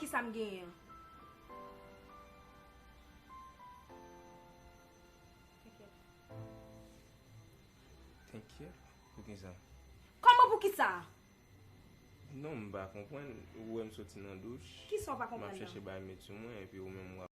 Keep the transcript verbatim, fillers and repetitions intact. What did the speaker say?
Kisa m genyen an? Kenkyèt. Kenkyèt? Poukisa? Kòman poukisa? Non, m pa konprann. Ou wè m soti nan douch. Kisa w pa M ap konprann chèche nan? Bay met sou mwen epi ou menm w